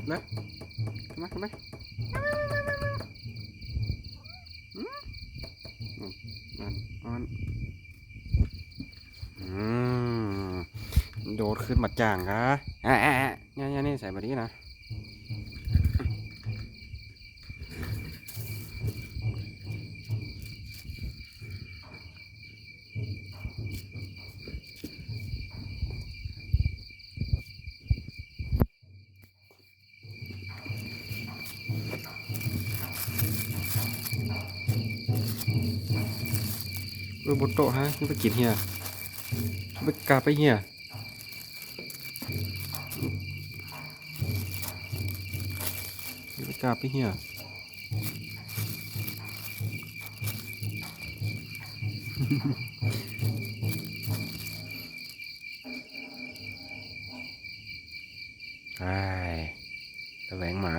ເລີຍ ເຂົ້າມາ ເຂົ້າມາ ອືມ ອ່ອນ ອ່ອນ ອືມ ໂດດຂຶ້ນມາຈ້າງກະ ແອະ ແອະ ແອະ ນີ້ ນີ້ ນີ້ ໃສ່ບາດນີ້ນະ. ເອີ ບໍ່ໂຕະ ຮະ ຍັງໄປກິນເຫື່ອ ໄປກາບໄປເຫື່ອ ໄປກາບໄປເຫື່ອ. ອ້າຍ ຕະແຫວງໝາ.